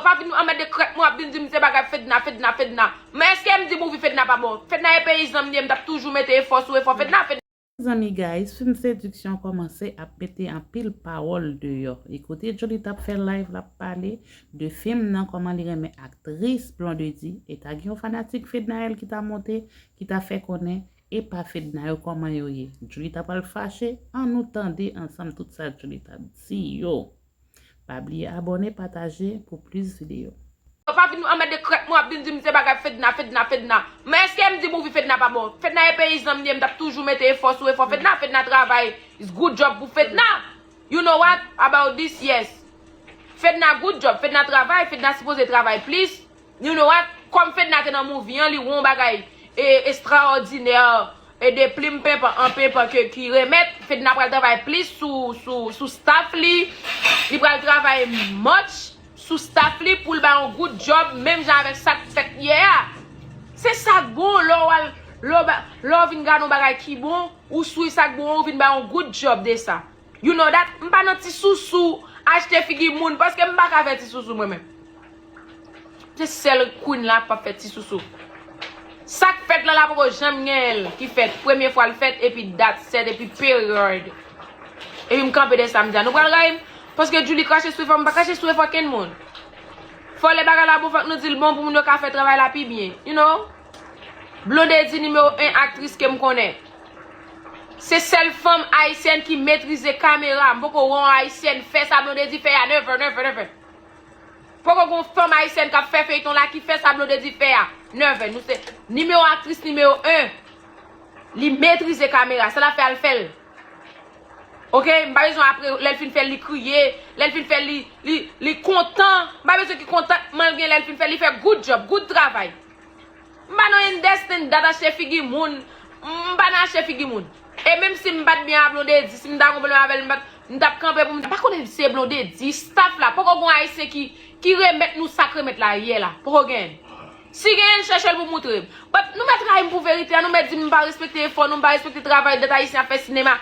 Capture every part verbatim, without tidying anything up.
Pa vin anmède krèk mwen, ap vin di m se bagay Fedna, Fedna, Fedna. Men èske m di movie Fedna pa bon? Fedna e peyizan m ye, m t ap toujou mete efò sou efò Fedna, Fedna. Mezanmi, guys, fim Sediksyon kòmanse ap mete anpil pawòl deyò. E kote Djouly t ap fè live, l ap pale de fim nan, kòman li renmen aktris Blondedy, e ta gen yon fanatik Fednaelle ki ta monte, ki ta fè konnen e pa Fedna yo kòman yo ye. Djouly ta pral fache, ann nou tande ansanm tout sa Djouly t ap di yo. Pa bliye abòne, pataje pou plis videyo. Pa vin anmède krèk mwen, ap vin di m se bagay Fedna, Fedna, Fedna. Men èske m di movie Fedna pa bon? Fedna e peyizan m ye, m t ap toujou mete efò sou efò Fedna, Fedna travay, it's good job pou Fedna. You know what about this? Yes. Fedna good job, Fedna travay, Fedna sipoze travay plis. You know what? Kòm Fedna te nan movie an, li wè yon bagay e, estraòdinè e de plim penpan an penpan ke ki remèt, Fedna pral travay plis sou, sou, sou staff li. Li pral travay much sou staff li pou l bay yon good job, menm jan avèk sa k fèt yè a. Se sa k bon, lè w al, lè w ba- lè w vin gade yon bagay ki bon, ou swiv sa k bon, ou vin bay yon good job de sa. You know that? M pa nan ti sousou, achte figi moun, paske m pa ka fè ti sousou mwen menm. Se sèl queen la k p ap fè ti sousou. Sa k fèt la, la poko janm genyen l ki fèt. Premye fwa l fèt, epi dat sèt, epi period. Epi m kanpe de sa, m di a, nou pral rayi m? Paske Djouly krache sou efò, m pa krache sou efò kenn moun. Fò lè bagay la bon, fòk nou di l bon pou moun yo ka fè travay la pi byen. You know? Blondedy nimewo en aktris ke m konnen. Se sèl fanm ayisyèn ki metrize kamera. M poko wè yon ayisyèn fè sa Blondedy fè a, never, never, never. Poko gon fanm ayisyèn k ap fè feyton la ki fè sa Blondedy fè a. Never. Nou se nimewo aktris nimewo en. Li metrize kamera. Sa l ap fè, al fè l. Oke? M pa bezwen apre, lè l fin fè l, li kriye. Lè l fin fè l, li, li, li kontan. M pa bezwen ki kontantman l gen lè l fin fè l. Li fè good job, good travay. M pa nan understand dat achte figi moun. M pa nan achte figi moun. E menm si m pa t byen a Blondedy, si m ta gon pwoblèm avè l, m pa t, m t ap kanpe pou m ta, pa konnen se Blondedy, staff la. Poko gon ayisyen ki, ki remèt nou sa k remèt la yè la. Poko genyen. Si genyen, chèche l pou moutre m. But nou mèt rayi m pou verite a, nou mèt di m pa respekte efò nou, m pa respekte travay dat ayisyen ap fè sinema.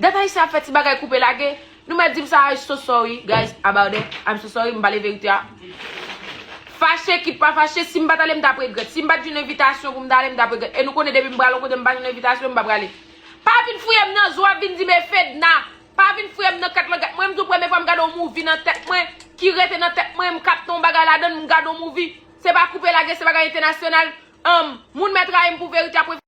Dat ayisyen ap fè ti bagay koupe lage. Nou mèt di m sa, I so sorry, guys, about that. I'm so sorry, m pale verite a. Fache, kit pa fache, si m pa t ale, m t ap regrèt. Si m pa t jwenn envitasyon pou m t ale, m t ap regrèt. E nou konnen depi m prale yon kote, m pa jwenn envitasyon, m pa prale. Pa vin fouye m nan zo, ap vin di m e Fedna. Pa vin fouye m nan kat langèt. Mwen, m di w premye fwa m gade yon movie nan tèt mwen, ki rete nan tèt mwen, m kapte yon bagay ladan l, m gade yon movie. Se pa koupe lage, se bagay entènasyonal. Anm, moun mèt rayi m pou verite apre.